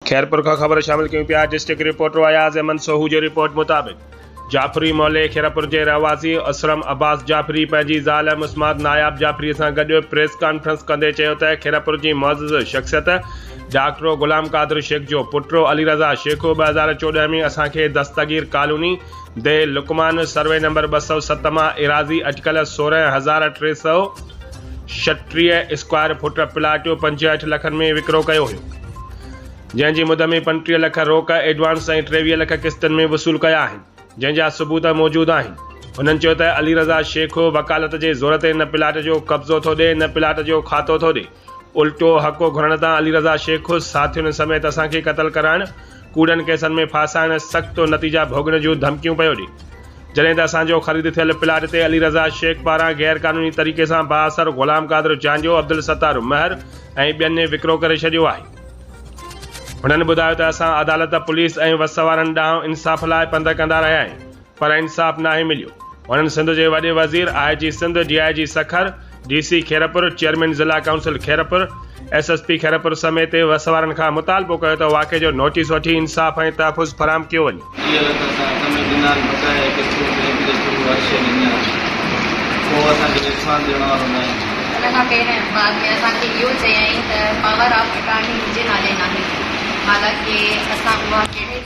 خيرپور کان خبر شامل ڪيون پيا ڊسٽرڪٽ رپورٽر اياز احمد سوهو جي رپورٽ مطابق جعفري محلي خيرپور جي رهواسي اسرم عباس جعفري پنهنجي زال مسمات ناياب جعفري سان گڏ پريس ڪانفرنس ڪندي چيو ته خيرپور جي معزز شخصيت ڊاڪٽر غلام قادر شيخ جو پٽ علي رضا شيخ 2014 ۾ اسان کي دستگير ڪالوني ديهه لقمان سروي نمبر 207 مان ايراضي اٽڪل 16336 اسڪوائر فوٽ پلاٽ 65 لکن ۾ وڪرو ڪيو هيو، جنهن جي مد ۾ 35 لک روڪ ايڊوانس ۽ 23 لک قسطن ۾ وصول ڪيا آهن، جنهن جا ثبوت موجود آهن. هنن چيو ته علي رضا شيخ وڪالت جي زور تي نه پلاٽ جو قبضو ٿو ڏي نه پلاٽ جو کاتو ٿو ڏي، الٽو حق گهرڻ تان علي رضا شيخ ساٿين سميت اسان کي قتل ڪرائڻ، ڪوڙن ڪيسن ۾ ڦاسائڻ، سخت نتيجا ڀوڳڻ جون ڌمڪيون پيو ڏي. جڏهن ته اسان جو خريد ٿيل پلاٽ تي علي رضا شيخ پاران غير قانوني طريقي سان بااثر غلام قادر چانڊيو، عبدالستار مهر ۽ ٻين وڪرو ڪري ڇڏيو آهي. هنن ٻڌايو ته اسان عدالت، پوليس ۽ وس وارن ڏانهن انصاف لاء پنڌ ڪندا رهيا آهيون. پر انصاف ناهي مليو. هنن سنڌ جي وڏي وزير، آء جي سنڌ، ڊي I جي Sukkur, D C Khairpur, chairman ضلع council Khairpur, S S P Khairpur سميت وس وارن کان مطالبو ڪيو ته واقعي جو نوٽيس وٺي انصاف ۽ تحفظ فراهم ڪيو وڃي. 30 لک اسان هٿ ۾ ڏنا آهن، بقايا قسطون بئنڪ جي ٿرو هر شيء ڏني آهي، ڪو اسان کي نقصان ڏيڻ وارو ناهي. ان کان پهرين بعد ۾ اسان کي اهو چيائين ته پاور آف اٽارني منهنجي نالي ناهي، حالانڪه اسان اها ڪهڙي.